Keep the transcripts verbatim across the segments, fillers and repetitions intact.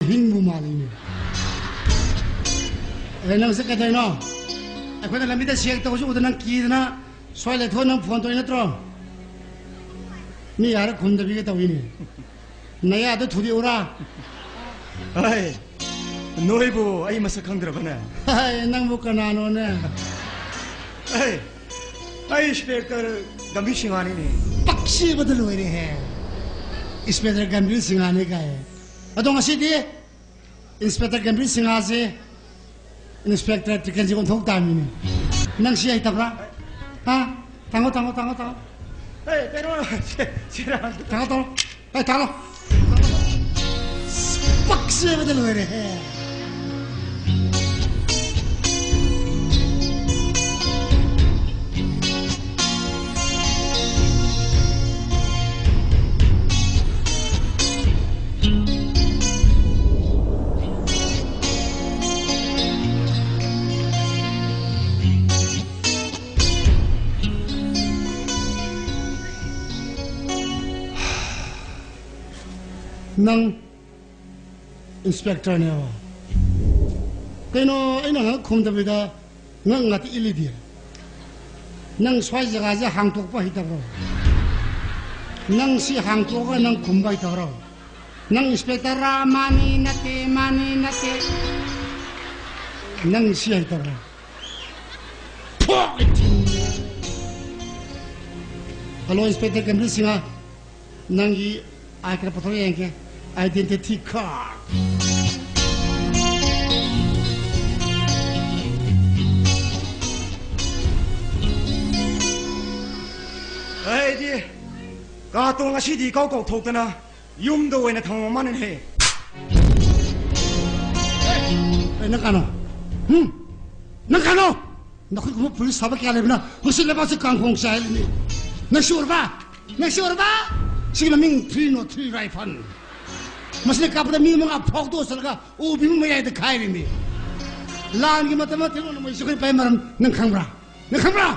ꯍꯤꯡꯕꯨ ꯃꯥꯜꯂꯤꯅꯦ꯫ ꯑꯦ, ꯅꯪꯁꯦ ꯀꯩꯗꯧꯔꯤꯅꯣ? ꯑꯩꯈꯣꯏꯅ ꯂꯝꯕꯤꯗ ꯆꯦꯛ ꯇꯧꯕꯁꯨ ꯎꯗ ꯅꯪ ꯀꯤꯗꯅ ꯁ꯭ꯋꯥꯏ ꯂꯩꯊꯣꯛꯑ ꯅꯪ ꯐꯣꯟ ꯇꯧꯔꯤ ꯅꯠꯇ꯭ꯔꯣ? ꯃꯤ ꯍꯥꯏꯔ ꯈꯨꯝꯗꯕꯤꯒ ꯇꯧꯏꯅꯦ꯫ ꯅꯌꯥꯗꯣ ꯊꯨꯗꯦꯛꯎꯔꯥ? ꯍꯥꯏ, ꯅꯣꯏꯕꯨ ꯑꯩ ꯃꯁꯛ ꯈꯪꯗ꯭ꯔꯕꯅꯦ? ꯍꯥꯏ, ꯅꯪꯕꯨ ꯀꯅꯥꯅꯣꯅꯦ? ꯑꯩ, ꯑꯩ ꯏꯟꯁꯄꯦꯛꯇꯔ ꯒꯝꯚꯤꯔ ꯁꯤꯡꯍꯅꯤꯅꯦ꯫ ꯄꯛꯁꯤꯕꯗ ꯂꯣꯏꯔꯦꯍꯦ꯫ ꯏꯟꯁꯄꯦꯛꯇꯔ ꯒꯝꯚꯤꯔ ꯁꯤꯡꯍꯅꯤ ꯀꯥꯏ꯫ ꯑꯗꯣ ꯉꯁꯤꯗꯤ ꯏꯟꯁꯄꯦꯛꯇꯔ ꯒꯝꯚꯤꯔ ꯁꯤꯡꯍꯁꯦ ꯏꯟꯁꯄꯦꯛꯇꯔ ꯇ꯭ꯔꯤꯀꯦꯟꯖꯤꯠ ꯑꯣꯟꯊꯣꯛ ꯇꯥꯃꯤꯅꯦ꯫ ꯅꯪ ꯁꯤ ꯍꯩꯇꯕ꯭ꯔꯥ? ꯍꯥ? ꯊꯥꯡꯉꯣ, ꯊꯥꯡꯉꯣ, ꯊꯥꯡꯉꯣ, ꯊꯥꯡꯉꯣ꯫ ꯑꯦ, ꯀꯩꯅꯣ, ꯁꯦ-, ꯁꯦꯔꯥꯟ꯫ ꯊꯥꯡꯉꯣ, ꯊꯥꯡꯉꯣ꯫ ꯑꯦ, ꯊꯥꯡꯉꯣ꯫ ꯄꯛꯁꯦꯕꯗ ꯂꯣꯏꯔꯦꯍꯦ꯫ ꯅꯪ ꯏꯟꯁꯄꯦꯛꯇꯔꯅꯦꯕ? ꯀꯩꯅꯣ, ꯑꯩꯅ ꯉꯥꯡ ꯈꯨꯝꯗꯕꯤꯗ ꯉꯛ ꯉꯥꯛꯇ ꯏꯜꯂꯤꯗꯤ? ꯅꯪ ꯁ꯭ꯋꯥꯏ ꯖꯒꯥꯁꯦ ꯍꯥꯡꯇꯣꯛꯄ ꯍꯩꯇꯕ꯭ꯔꯣ? ꯅꯪ ꯁꯤ ꯍꯥꯡꯇꯣꯛꯑꯒ ꯅꯪ ꯈꯨꯝꯕ ꯍꯩꯇꯕ꯭ꯔꯣ? ꯅꯪ ꯏꯟꯁꯄꯦꯛꯇꯔꯔꯥ? ꯃꯥꯅꯤ ꯅꯠꯇꯦ, ꯃꯥꯅꯤ ꯅꯠꯇꯦ꯫ ꯅꯪ ꯁꯤ ꯍꯩꯇꯕ꯭ꯔꯣ? ꯊꯣꯛ! Hello, inspector Gambhir Singh. ꯅꯪꯒꯤ ꯑꯥꯏ ꯀꯥꯔꯗ ꯄꯨꯊꯣꯔꯛ ꯌꯦꯡꯒꯦ꯫ Identity card. ꯑꯩꯗꯤ ꯀꯥꯇꯣ ꯉꯁꯤꯗꯤ ꯏꯀꯥꯎ ꯀꯥꯎꯊꯣꯛꯇꯅ ꯌꯨꯝꯗ ꯑꯣꯏꯅ ꯊꯝꯃꯝꯃꯅꯤꯅꯦ꯫ ꯑꯦ, ꯅꯪ ꯀꯅꯥꯅꯣ? ꯍꯨꯝ? ꯅꯪ ꯀꯅꯥꯅꯣ? ꯅꯈꯣꯏꯒꯨꯝꯕ ꯄꯨꯂꯤꯁ ꯐꯕ ꯀꯌꯥ ꯂꯩꯕꯅ ꯃꯁꯤ ꯂꯩꯕꯥꯛꯁꯤ ꯀꯥꯡꯈꯣꯡ ꯆꯥꯏꯍꯜꯂꯤꯅꯤ꯫ ꯅꯪ ꯁꯤ ꯎꯔꯕ? ꯅꯪ ꯁꯤ ꯎꯔꯕ? ꯁꯤꯒꯤ ꯃꯃꯤꯡ three not three rifle꯫ ꯃꯁꯤꯅ ꯀꯥꯞꯄꯗ ꯃꯤ ꯃꯉꯥ ꯐꯥꯎꯗꯣꯛꯑ ꯆꯠꯂꯒ ꯎ ꯕꯤꯃ ꯃꯌꯥꯏꯗ ꯈꯥꯏꯔꯤꯅꯤ꯫ ꯂꯥꯟꯒꯤ ꯃꯇꯝꯗ ꯊꯦꯡꯅ ꯃꯩꯁꯨ ꯑꯩꯈꯣꯏ ꯄꯥꯏ ꯃꯔꯝ ꯅꯪ ꯈꯪꯕ꯭ꯔꯥ? ꯅꯪ ꯈꯪꯕ꯭ꯔꯥ?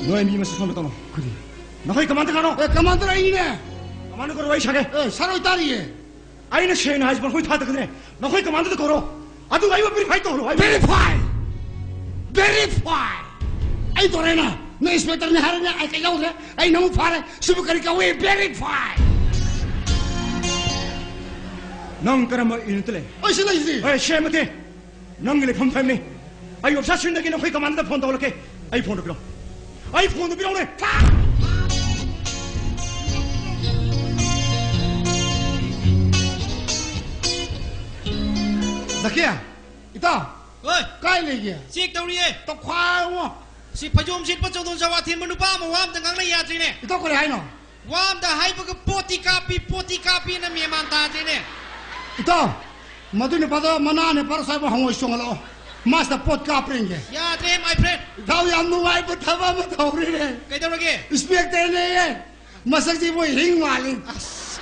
ꯅꯣꯏ ꯃꯤ ꯃꯁꯛ ꯈꯪꯕ ꯇꯧꯅꯣ꯫ ꯀꯔꯤ? ꯅꯈꯣꯏ ꯀꯃꯥꯟꯗꯔ ꯀꯅꯥꯅꯣ? ꯑꯦ, ꯀꯃꯥꯟꯗꯔ ꯑꯩꯅꯤꯅꯦ꯫ ꯃꯥꯅ ꯀꯧꯔꯣ, ꯑꯩ ꯁꯥꯒꯦ꯫ ꯑꯦ, ꯁꯥꯔꯣꯏ, ꯇꯥꯔꯤꯌꯦ꯫ ꯑꯩꯅ ꯁꯦꯡꯅ ꯍꯥꯏꯁꯤ, ꯃꯈꯣꯏ ꯊꯥꯗꯒꯅꯦ꯫ ꯅꯈꯣꯏ ꯀꯃꯥꯟꯗꯣꯗ ꯀꯧꯔꯣ꯫ ꯑꯗꯨꯒ ꯑꯩꯕꯨ verify ꯇꯧꯍꯜꯂꯣ, ꯑꯩꯕꯨ꯫ Verify? Verify? ꯑꯩ ꯗꯣꯔꯦꯅ, ꯅꯪ inspectorꯅꯤ ꯍꯥꯏꯔꯅꯦ, ꯑꯩ ꯀꯩ ꯌꯥꯎꯗ꯭ꯔꯦ꯫ ꯑꯩ ꯅꯪ ꯐꯥꯔꯦ꯫ ꯁꯤꯕꯨ ꯀꯔꯤ ꯀꯧꯏ? Verify? ꯅꯪ ꯀꯔꯝꯕ unitꯇ ꯂꯩ? ꯑꯩ ꯁꯤ ꯂꯩꯁꯤꯗꯤ꯫ ꯑꯦ, ꯁꯦꯝꯃꯗꯤ꯫ ꯅꯪꯒꯤ ꯂꯩꯐꯝ ꯐꯝꯅꯤ꯫ ꯑꯩ ꯑꯣꯐꯤꯁꯥꯔꯁꯤꯡꯗꯒꯤ ꯅꯈꯣꯏ ꯀꯃꯥꯟꯗꯣꯗ ꯐꯣꯟ ꯇꯧꯔꯛꯀꯦ꯫ ꯑꯩ ꯐꯣꯟꯗꯣ ꯄꯤꯔꯛꯑꯣ꯫ ꯑꯩ ꯐꯣꯟꯗꯣ ꯄꯤꯔꯛꯑꯣꯅꯦ꯫ ꯖꯀꯤꯌꯥ, ꯏꯇꯥꯎ꯫ ꯍꯣꯏ꯫ ꯀꯥꯏ ꯂꯩꯒꯦ? Check ꯇꯧꯔꯤꯌꯦ꯫ ꯇꯧꯈꯥꯏꯉꯣ꯫ ꯁꯤ ꯐꯩꯖꯣꯝ ꯁꯦꯠꯄ, ꯆꯣꯟꯗꯣꯟ ꯆꯋꯥ ꯊꯤꯟꯕ ꯅꯨꯄꯥ ꯑꯃ ꯋꯥ ꯑꯝꯇ ꯉꯥꯡꯅ ꯌꯥꯗ꯭ꯔꯤꯅꯦ꯫ ꯏꯇꯥꯎ, ꯀꯔꯤ ꯍꯥꯏꯅꯣ? ꯋꯥ ꯑꯝꯇ ꯍꯥꯏꯕꯒ ꯄꯣꯠꯇꯤ ꯀꯥꯞꯄꯤ, ꯄꯣꯠꯇꯤ ꯀꯥꯞꯄꯤꯅ ꯃꯦꯟ ꯃꯥꯟ ꯇꯥꯗ꯭ꯔꯦꯅꯦ꯫ ꯏꯇꯥꯎ, ꯃꯗꯨ ꯅꯨꯄꯥꯗꯣ ꯃꯅꯥ ꯅꯦꯄꯥꯜ ꯁ꯭ꯋꯥꯏꯕ ꯍꯪꯉꯣꯏ ꯆꯣꯡꯍꯜꯂꯛꯑꯣ꯫ ꯃꯥꯁꯤꯗ ꯄꯣꯠ ꯀꯥꯞꯄ꯭ꯔꯦꯟꯒꯦ꯫ ꯌꯥꯗ꯭ꯔꯦ, my friend꯫ ꯏꯇꯥꯎ, ꯌꯥꯝ ꯅꯨꯡꯉꯥꯏꯕ ꯊꯕꯛ ꯑꯃ ꯇꯧꯔꯤꯅꯦ꯫ ꯀꯩꯗꯧꯔꯒꯦ? Inspectorꯅꯦꯌꯦ꯫ ꯃꯁꯛꯁꯤ ꯃꯣꯏ ꯍꯤꯡ ꯃꯥꯜꯂꯤ꯫ ꯑꯁ꯫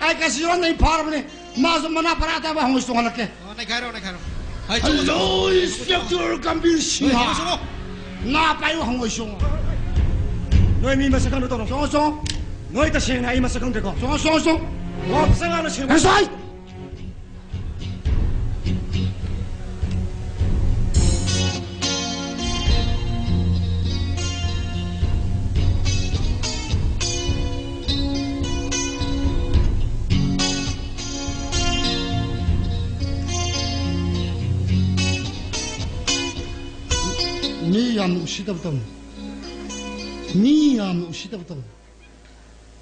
ꯑꯩ ꯀꯁꯤ ꯌꯣꯟꯗꯩ ꯐꯥꯔꯕꯅꯦ꯫ ꯃꯥꯁꯨ ꯃꯅꯥ ꯄꯔꯥ ꯇꯥꯕ ꯍꯪꯉꯣꯏ ꯆꯣꯡꯍꯜꯂꯛꯀꯦ꯫ ꯑꯣ, ꯅꯩꯈꯥꯏꯔꯣ, ꯅꯩꯈꯥꯏꯔꯣ꯫ ꯍꯣꯏ, ꯆꯨꯝꯃꯣ, ꯆꯨꯝꯃꯣ꯫ Hello, Inspector Gambhir Singh. ꯍꯣꯏ, ꯆꯨꯝꯃꯣ, ꯆꯨꯝꯃꯣ꯫ ꯅꯥ ꯄꯥꯏꯌꯨ ꯍꯪꯉꯣꯏ ꯆꯣꯡꯉꯣ꯫ ꯅꯣꯏ ꯃꯤ ꯃꯁꯛ ꯈꯪꯗ ꯇꯧꯔꯣ꯫ ꯆꯣꯡꯉꯣ, ꯆꯣꯡꯉꯣ꯫ ꯅꯣꯏ ꯇꯁꯦꯡꯅ ꯑꯩ ꯃꯁꯛ ꯈꯪꯗ꯭ꯔꯦꯀꯣ? ꯆꯣꯡꯉꯣ, ꯆꯣꯡꯉꯣ, ꯆꯣꯡꯉꯣ꯫ ꯋꯥ ꯐꯖꯅ ꯉꯥꯡꯅ ꯁꯦꯡꯅ꯫ ꯉꯁꯥꯏ! ꯃꯤ ꯌꯥꯝꯅ ꯎꯁꯤꯠꯇꯕ ꯇꯧꯅꯨ꯫ ꯃꯤ ꯌꯥꯝꯅ ꯎꯁꯤꯠꯇꯕ ꯇꯧꯅꯨ꯫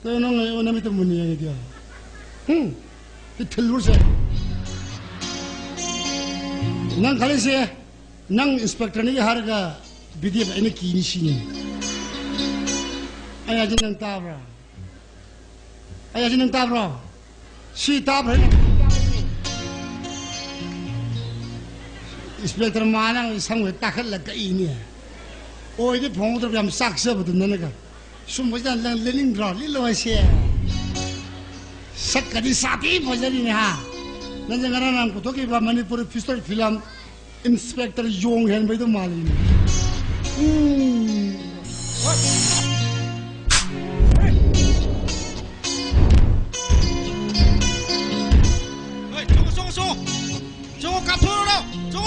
ꯀꯩꯅꯣ ꯅꯪ ꯑꯩꯉꯣꯟꯗ ꯃꯤꯠꯇ ꯃꯨꯟꯅ ꯌꯦꯡꯉꯤꯗꯤ? ꯍꯨꯝ? ꯁꯤ ꯊꯤꯜꯂꯨꯔꯁꯦ꯫ ꯅꯪ ꯈꯜꯂꯤꯁꯦ, ꯅꯪ inspectorꯅꯤ ꯍꯥꯏꯔꯒ B D F ꯑꯩꯅ ꯀꯤꯅꯤ ꯁꯤꯅꯤ꯫ ꯑꯩ ꯍꯥꯏꯁꯦ ꯅꯪ ꯇꯥꯕ꯭ꯔꯥ? ꯑꯩ ꯍꯥꯏꯁꯦ ꯅꯪ ꯇꯥꯕ꯭ꯔꯣ? ꯁꯤ ꯇꯥꯕ꯭ꯔꯥ? Inspector ꯃꯥ ꯅꯪ ꯁꯝꯒ ꯇꯥꯈꯠꯂꯒ ꯀꯛꯏꯅꯦ꯫ ꯑꯣꯏꯗꯤ ꯐꯪꯍꯧꯗ꯭ꯔꯕ ꯌꯥꯝ ꯆꯥꯛꯆꯕꯗꯨ ꯅꯪꯅꯒ꯫ ꯁꯨꯝꯕꯁꯤꯗ ꯅꯪ ꯂꯦꯟꯅꯤꯡꯗ꯭ꯔꯣ? ꯂꯤꯠꯂꯣ ꯍꯥꯏꯁꯦ꯫ ꯁꯛꯀꯗꯤ ꯁꯥꯊꯤ ꯐꯖꯔꯤꯅꯦ ꯍꯥ꯫ ꯅꯪꯁꯦ ꯉꯔꯥꯡ ꯅꯍꯥꯟ ꯄꯨꯊꯣꯛꯈꯤꯕ ꯃꯅꯤꯄꯨꯔ feature film Inspector ꯌꯣꯡ ꯍꯦꯟꯕꯩꯗꯣ ꯃꯥꯜꯂꯤꯅꯦ꯫ ꯎꯝ꯫ ꯆꯣ, ꯆꯣ, ꯀꯥꯞꯊꯣꯔꯛꯑꯣ, ꯆꯣ,